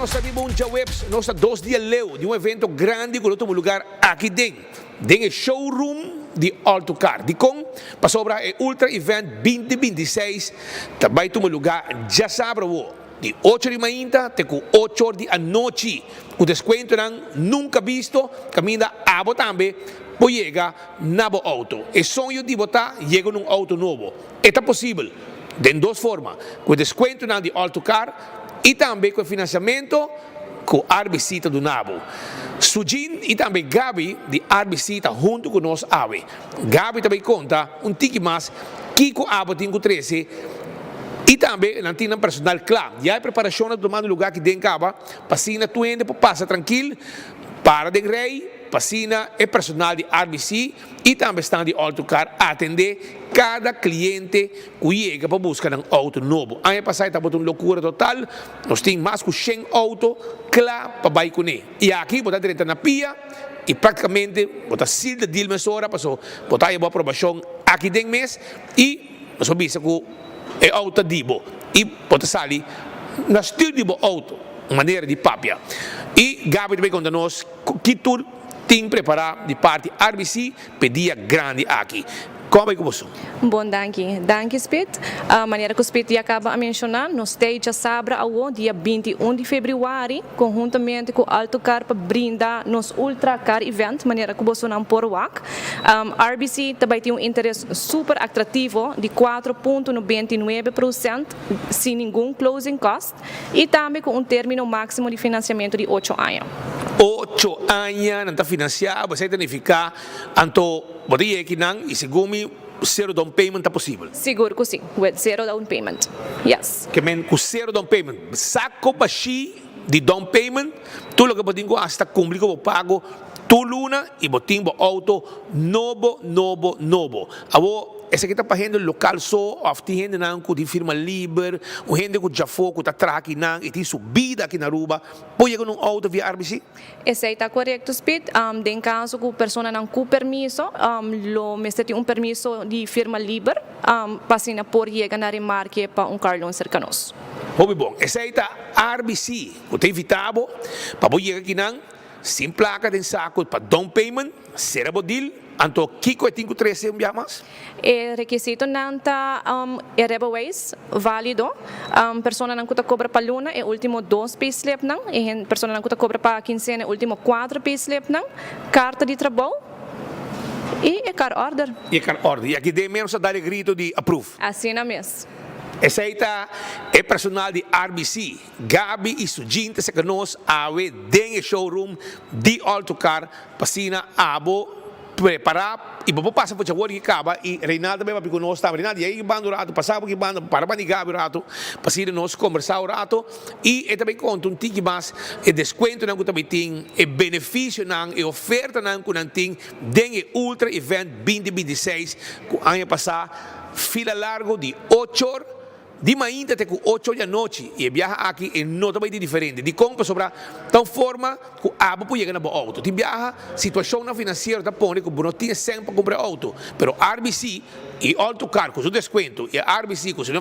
nos ta biba un djaweps, nos ta dos dia leu di un evento grandi ku lo tuma lugar aki den den e showroom di Alto Car. Dikon? Pasobra e Ultra Event 2026 ta bai tuma lugar djasabra awo, di ocho di mainta te ku ocho or di anochi, ku deskuentonan nunka bisto kaminda abo tambe por yega na bo outo. E soño di bo ta yega na un outo nobo. E ta posibel den dos forma, ku e deskuentonan di Alto Car i tambe ku e finansiamentu ku RBC ta duna bo. Sujin i tambe Gaby di RBC ta huntu ku nos awe. Gaby ta bai konta un tiki mas kiko abo tin ku trese i tambe nan tin nan personal kla. Ya e preparashonnan ta tumando lugá aki den kaba pa asina tur hende por pasa trankil, para den rei pa asina e personal di RBC i tambe esnan di Alto Car atendé kada kliente ku yega pa buska nan outo nobo. Aña pasá e tabata un lokura total, nos tin mas ku shen outo kla pa bai kuné. I aki bo ta drenta na pia i praktikamente bo ta seal the deal mesora paso bo ta haya bo aprobashon aki den mes i nos por bisa ku e outo ta di bo i bo ta sali na stuur di bo outo, un manera di papia. I Gaby ta bai konta nos ki tur tin prepará di parti RBC p'e dia grandi aki. Kon a bai ku boso? Bon danki. Danki Spit. Manera ku Spit ya kaba a menshoná, nos tei djasabra awo dia 21 di febrüari konhuntamente ku Alto Car pa brinda nos Ultra Car Event manera ku bosonan por wak. RBC ta bai tin un interes super atrativo di 4.99% sin ningun closing cost. I tambe ku un término máksimo di finansiamentu di ocho aña. Ocho aña nan ta finansiá bo, esei ta nifiká anto bo ta yega kinan i segun mi sero down payment ta posibel. Sigur ku si, with zero down payment, yes. Ke men ku sero down payment, sako bashí di down payment, tur loke bo tin ku hasi ta kumpli ku bo pago tur luna i bo tin bo outo nobo, nobo, nobo. Awor esaki ta pa hende lokal so òf tin hendenan ku tin firma liber, un hende ku djafó ku ta traha akinan i tin su bida aki na Aruba por yega na un outo via RBC? Esei ta korekto, Speed. Den kaso ku personanan ku permiso lo mester tin un permiso di firma liber pa asina por yega na remarke pa un car loan serka nos. Hopi bon. Esei ta RBC ku ta invitá bo pa bo yega akinan Sin plaka den saku pa down payment, sera bo deal, anto kiko e tin ku trese un biaha mas? E rekisitonan ta e rijbewijs válido, personanan ku ta kobra pa luna e último dos payslipnan, e personanan ku ta kobra pa kinsena e último kuater payslipnan, karta di trabou i e car order. I e car order. I aki den mes nos ta dal e grito di approve. Asina mes. Esei ta e personal di RBC. Gaby y su djinte seka nos awe den e showroom di Alto Car pa asina abo prepara y bo por pasa por awor y caba y Reinaldo tambe papia cu nos tambe. Reinaldo yega aki banda un rato, pasa por aki banda, para banda di Gaby un rato pa asina nos combersa un rato y e ta bay conta un tiki mas e descuentonan cu ta bay tin, e beneficionan, e ofertanan cu nan tin den e Ultra Event 2026 cu aña pasa fila largo di ocho or. Di mainta te ku ocho di anochi i e biaha aki e no ta bai di diferente. Dikon? Pasobra ta un forma ku abo por yega na bo outo. Tin biaha situashonnan finansiero ta pone ku bo no tin e sèn pa kumpra e outo, pero RBC i Alto Car ku su deskuento i RBC ku su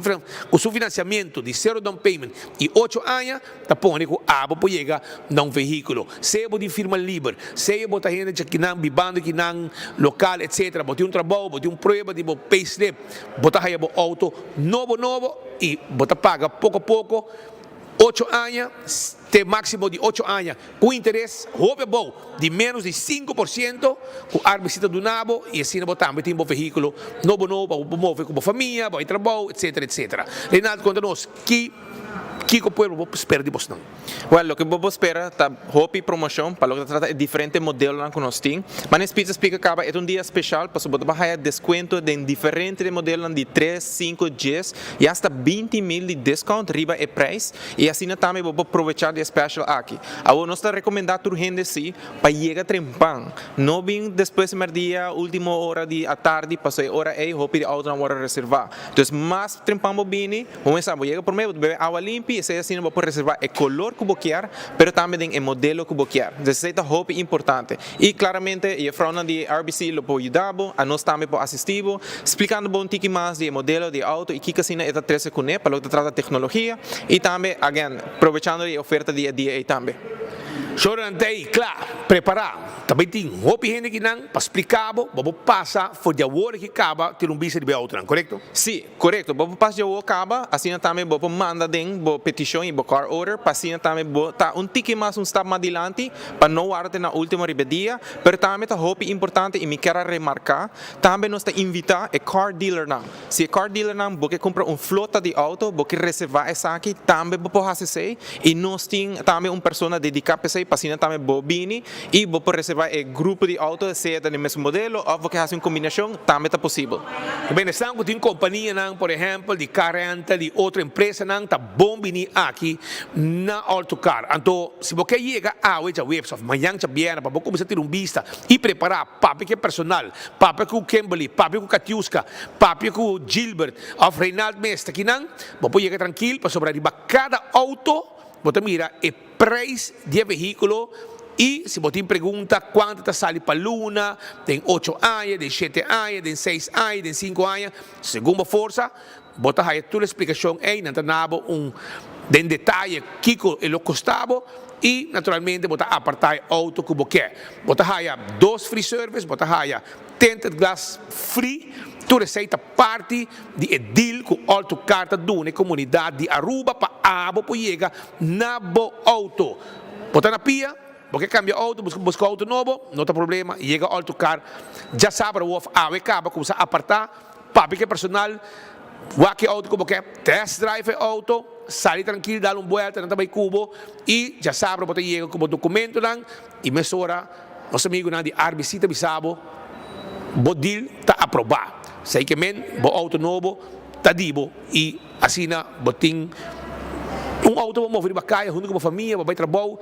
ku su finansiamentu di sero down payment i ocho aña ta pone ku abo por yega na un vehíkulo. Sea bo tin firma liber, sea bo ta hende djakinan bibando kinan lokal etcetera, bo tin un trabou, bo tin un prueba di bo payslip, Bo ta haya bo auto nobo nobo y bo ta paga poco poco ocho aña te maximo di ocho aña cu interes hopi abou di menos di 5% cu RBC ta duna bo y asina bo tambe tin bo vehiculo nobo nobo pa bo por move cu bo famia, bo hay trabou etcetera etcetera. Reinaldo conta nos ki kico pueblo bo spera di bosnan. Well, loke bo por spera ta hopi promocion pa loke ta trata e diferente modelonan cu nos tin. Mane Speed ta splica caba e ta un dia special pasobra bo ta por haya descuento den diferente di e modelonan di tres, cinco, dies y hasta binti mil di discount riba e prijs y asina tambe bo por probecha di e special aki. Awor nos ta recomenda tur hende si pa yega trempan, no bin despues di merdia, ultimo ora di atardi pasobra e ora ey hopi di autonan worde reserva. Entonces mas trempan bo bini, bo mester sa bo yega prome bo ta bebe awa limpi. hopi, esey asina bo por reserva e color cu bo kier, pero tambe den e modelo cu bo kier. Esey ta hopi importante. Y claramente e juffrouwnan di RBC lo por yuda bo, anos tambe por asisti bo, splicando bo un tiki mas di e modelo di auto y kico asina e ta trece cune, pa loke ta trata tecnologia y tambe, again, probechando di e oferta di e dia ey tambe. Shownan ta ey cla, prepara. Ta bay tin hopi hende kinan pa splica bo, bo por pasa for di awor ki caba tira un bista riba e autonan, corecto? Si, corecto. Bo por pasa di awor caba, asina tambe bo por manda den bo peticion y bo car order, pa asina tambe bo ta un tiki mas un stap mas dilanti, pa no warda te na ultimo riba e dia. Pero tambe ta hopi importante y mi kier a remarca, tambe nos ta invita e car dealernan. Si e car dealernan bo ke cumpra un flota di auto, bo ke reserva esaki, tambe bo por haci esey y nos tin tambe un persona dedica pa esey, pa asina tambe bo bini y bo por reserva e grupo di auto, sea ta di mesun modelo of bo ke haci un combinacion, tambe ta posibel. Bene, esnan cu tin companianan, por ehempel, di car rental di otro empresanan, ta bon bini aki na All To Car. Anto, si bo ke yega awe djaweps of mañan djabièrnè pa bo cuminsa tira un bista y prepara papia cu e personal, papia cu Kimberly, papia cu Katiuska, papia cu Gilbert of Reinald mes ta kinan, bo por yega trankil pasobra riba cada auto bo ta mira e prijs di e vehiculo y si bo tin pregunta cuanto ta sali pa luna, den ocho aña, den shete aña, den seis aña, den cinco aña, segun bo forsa, bo ta haya tur e splicacion ey, nan ta na bo un den detaye kico e lo costa bo y naturalmente bo ta aparta e auto cu bo ke. Bo ta haya dos free service, bo ta haya tinted glass free, tur esey ta parti di e deal cu All To Car ta duna e comunidad di Aruba pa abo por yega na bo auto. Bo ta na pia, bo ke cambia auto, bo busca auto nobo, no ta problema, yega All To Car djasabra of awe caba cuminsa aparta, papia cu e personal, wak e auto cu bo ke, test drive e auto, sali trankil dal un buelta, nan ta bay cu bo y djasabra bo ta yega cu bo documentonan y mesora. Nos amigunan di RBC ta bisa bo, bo deal ta aprobá. Esei ke men bo outo nobo ta di bo i asina bo tin un outo pa move riba kaya huntu ku bo famia, bo bai trabou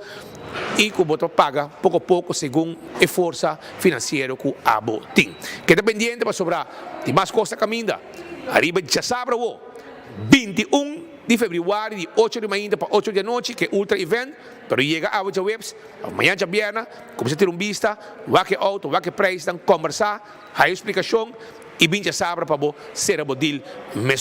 i ku bo ta paga poko poko segun e forsa finansiero ku abo tin. Keda pendiente pasobra tin mas kos ta kaminda. Ariba djasabra awo, 21 di febrüari di ocho di mainta pa ocho di anochi ke Ultra Event. Pero yega awe djaweps of mañan djabierna, kuminsá tira un bista, wak e outo, wak e preisnan, kombersá, haya un splikashon i bin djasabra pa bo sera bo deal mesora.